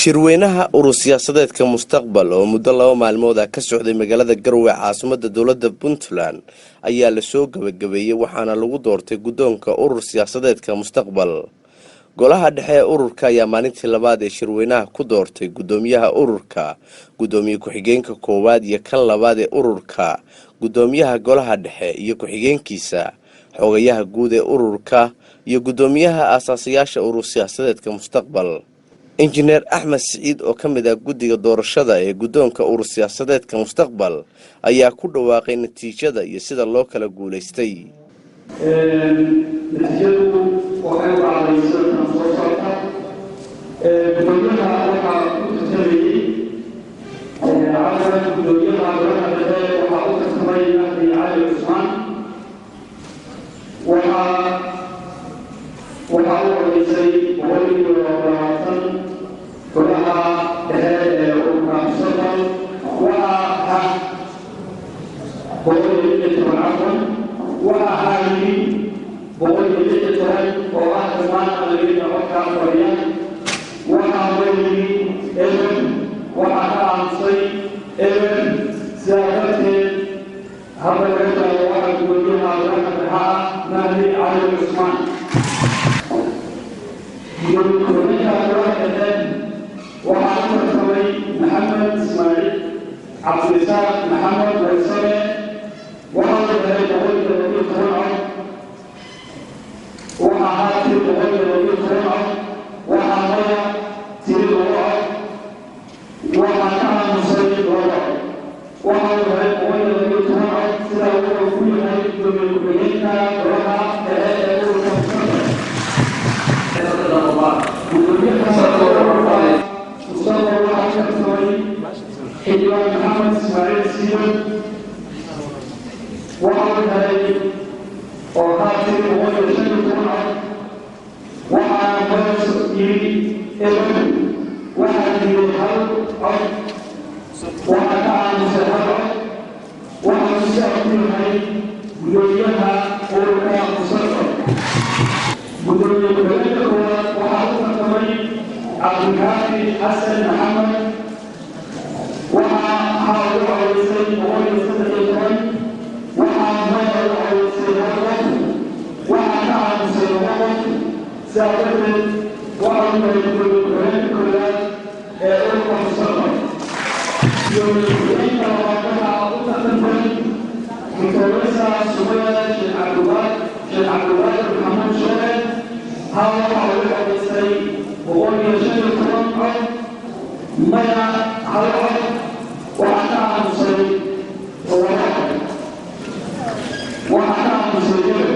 Shirweynaha urur siyaasadeedka Mustaqbal oo muddo 2 maalmood ah ka socday magaalada Garowe, caasimada dowladda Puntland, ayaa lasoo gabagabeeyey, waxaana lagu doortay guddoonka urur siyaasadeedka Mustaqbal. Golaha dhexe ee ururka ayaa maalintii labaad ee shirweynaha ku doortay guddoomiyaha ururka, guddoomiye ku-xigeenka koowaad iyo kan labaad ee ururka, guddoomiyaha golaha dhexe iyo ku-xigeenkiisa, xogayaha guud ee ururka iyo guddoomiyaha aasaasayaasha urur siyaasadeedka Mustaqbal. Injineer Axmed Siciid oo ka mid ah guddiga doorashada ee guddoonka urur siyaasadeedka Mustaqbal ayaa ku dhawaaqay natiijada iyo sida loo kala guulaystay. Natiijadu waxay u dhacday sidan soo socota. Gudoomiyaha waxaa u tartamayey cafwan, gudoomiyaha golaha dhexe waxaa u tartamay Mahdi Cali Cusmaan. Waxaa u codeysay 120 golaha dhexe ee ururka Mustaqbal. Waxaa 116, cafwan, waxaa ahaa yidhi 116 oo ah dhammaan aqlabiyadda codka fadhiya. Waxaa loo yidhi eber, waxaa ka aamusay eber. Sidaa darteed, hadda laga bilaabo waxaa gudoomiyaha golaha dhexe ah Mahdi Cali Cusmaan. Gudoomiye ku-xigeenka golaha dhexe waxaa u tartamay Maxamed Ismaaciil Cabdirisaaq Maxamed Waysane. Waxaa la helay 112 cod. Waxaa haa tiri 112 cod, waxaa maya tiri 2 cod, waxaa ka aamusay 2 cod. Waxaa uu helay 112 cod. Sidaa wuxuu ku yahay gudoomiye ku-xigeenka golaha dhexe ee ururka Mustaqbal. Gudoomiyaha ururka Mustaqbal waxaa u tartamay Xildhibaan Maxamed Ismaaciil Siiyo. Waxa uu helay oo haa tiri 115 cod, waxaa maya yidhi eber, waxaa diiday 1 cod, waxaa ka aamusay 1 cod. Waxaa sidaa ku yahay gudoomiyaha ururka Mustaqbal. Gudoomiye ku-xigeenka koowaad waxaa u tartamay Cabdikaafi Xasan Maxamed. Waxaa haa ugu codeysay 113, waxaa maya ugu codeysay 1 qof, waxaa ka aamusay 2 qof. Sidaa darteed, waxa uu yahay gudoomiye ku-xigeenka koowaad ee ururka Mustaqbal. Gudoomiye ku-xigeenka labaad waxaa u tartantay Doctoresa Sumaya Sheekh Cabdulqaadir Maxamuud Sheekh. Haa waxaa ugu codeysay 115 cod, maya 1 cod, waxaa ka aamusay 2 cod, waxaa ka aamusay eber.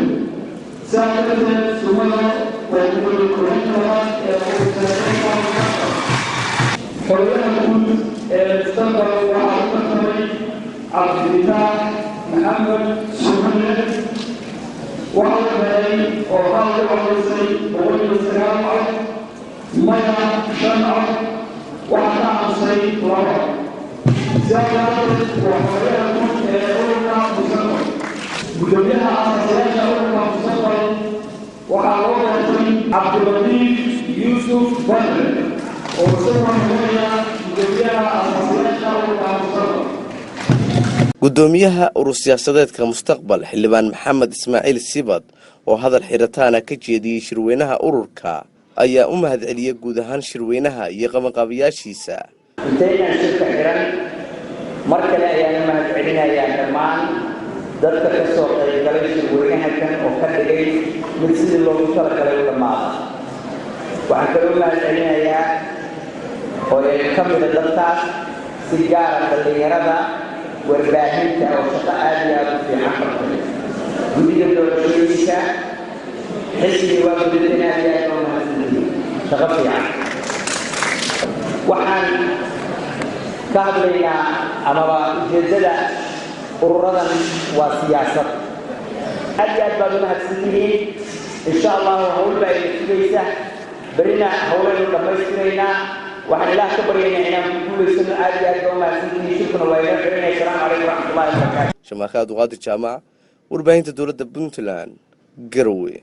Sidaa darteed, Sumaya waa gudoomiye ku-xigeenka labaad ee ururka. Xogayaha guud ee Mustaqbal waxaa u tartamay Cabdifitaax Maxamed Suhane. Waxa uu helay oo haa u codeysay 109 cod, maya 5 cod, waxaa ka aamusay 2 cod. Sidaa daraadeed, waa xogayaha guud ee ururka Mustaqbal. Gudoomiyaha aasaasiyaasha ururka Mustaqbal waxaa loo doortay Cabdilatiif Yuusuf Badre, oo isagoo noqonaya gudoomiyaha aasaasiyaasha ururka Mustaqbal. Guddoomiyaha urur siyaasadeedka Mustaqbal, Xildhibaan Maxamed Ismaaciil Sibad, oo hadal xiritaana ka jeediyey shirweynaha ururka, ayaa u mahadceliyey guud ahaan shirweynaha iyo qabanqaabayaashiisa. Intaynaan shirka xiran, mar kale ayaan u mahad celinayaa dhammaan dadka ka soo qaybgalay shirweynaha kan oo ka dhigay mid sidii loogu talagalay u dhammaada. Waxaan kaloo mahad celinayaa oo ay ka mida dadkaas si gaara dhallinyarada warbaahinta oo shaqo aad iyo aada u fiican qabtay, guddiga doorashooyinka xisbiga waa gudateen, aad iyo aad oo mahadsantihiin, shaqo fiican. Waxaan ka hadlaynaa amaba ujeeddada ururadan waa siyaasad. Aad iyo aad baad u mahadsantihiin. Insha Allahu hawl baa ina sugaysa, berrina hawlaynu dhammaystiraynaa. Waxaan Ilaah ka baryaynaa inaan ku guulaysano. Aad iyo aad baa u mahadsantihiin. Shirkuna waa inoo xiranaya. Asalaamu calaykum waraxmatullahi wabarakaatu. Shamaaka Abduqaadir Jaamac, warbaahinta dowladda Puntland, Garowe.